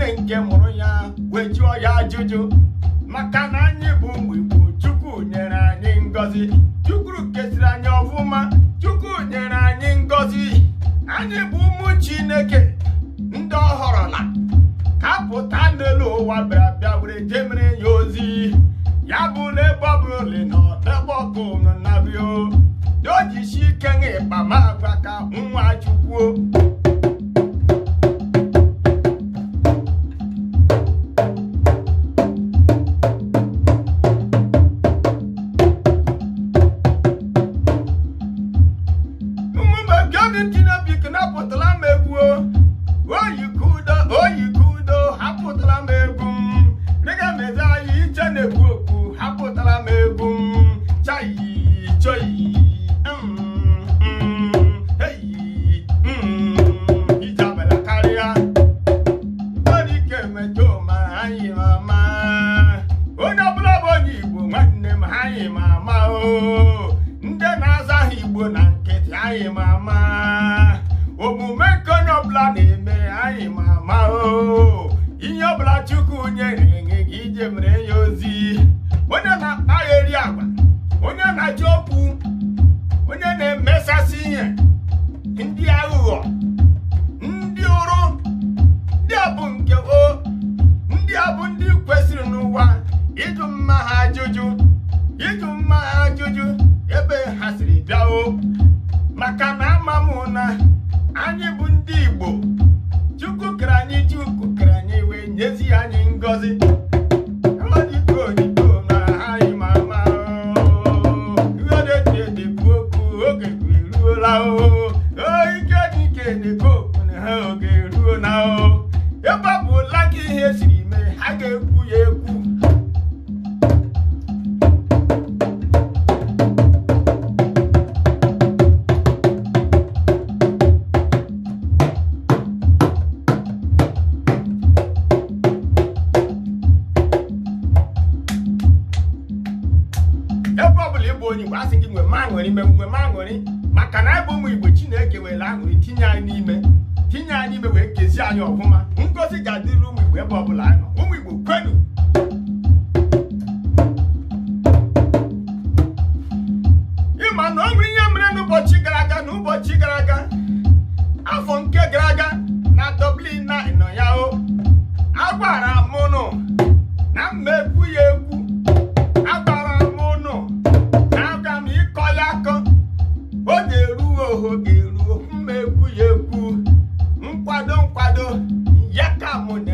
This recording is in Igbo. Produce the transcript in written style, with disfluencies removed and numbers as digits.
Nne nke mụrụ ya wee jụọ ya ajụjụ, maka na anyị bụ ụmụ Igbo. Chukwu nyere anyị ngọzi, Chukwu kesịrị anyị ọfụma, Chukwu nyere anyị ngọzi. Anyị bụ ụmụ Chineke, ndị ọ họrọla ka pụta n'elu ụwa, bịara bịa were jemere ya ozi. Ya bụ na ebe ọ bụla ị nọ, n'ebe ọkụ nọ na bio, o jisi ike ịkpa ma agwa ka nwa Chukwu. Ụmụmegodi napụtala m egwu oyikudo, oyikudo, hapụtala m egwu m dịga mezi anyị iche na-ekwu okwu. Hapụtala m egwu m chai choi hey ijabela karịa nwere ike mejọ ma anyị ma onye ọbụla bụ onye Igbo nwanne m, anyị ma ama o ndị na-aza ha Igbo na nkịtị, anyị ma ama omume nke onye ọbụla na-eme, anyị ma ama o ihe ọbụla Chukwu nyere gị ije mere ya ozi. Onye na-akpagheri agwa, onye na-achọ okwu, onye na-emesasị ihe, ndị aghụghọ, ndị ụrụ, ndị a bụ nke o ndị a bụ ndị kwesịrị n'ụwa ịjụ mma ha ajụjụ, ịjụ mma ha ajụjụ ebe ha siri bịa o. Maka na ama m na anyị bụ ndị Igbo, Chukwu kere anyị, Chukwu kere anyị wee nyezi anyị ngọzi. Na anyị ma ama okwu oge eruola o ike dị ike na-ekwu okwu na ha oge eruo na o ebe ọ bụ ụla ka ihe siri mee, ha ga-ekwu ya ekwu. Ebe ọ bụla ịbụ onye Igbo, asị gị nwe ma aṅụrị, nwe ma aṅụrị, maka na anyị bụ ụmụ Igbo. Chineke were aṅụrị tinye anyị n'ime, tinye anyị n'ime, wee kezie anyị ọfụma. Ngọzi ga-adịrị ụmụ Igbo ebe ọ bụla anyị nọ. Ụmụ Igbo kwenu! Ịma na o nwere ihe mere n'ụbọchị gara aga, n'ụbọchị gara aga, afọ nke gara aga, na Dublin na nọ ya o agwara m ụnụ na mma ekwu ya ekwu, agwara m ụnụ na aga m ịkọ ya akọ. Oge eruo, oge eruo, mma ekwu ya ekwu. Nkwado nkwado ya ka mụ na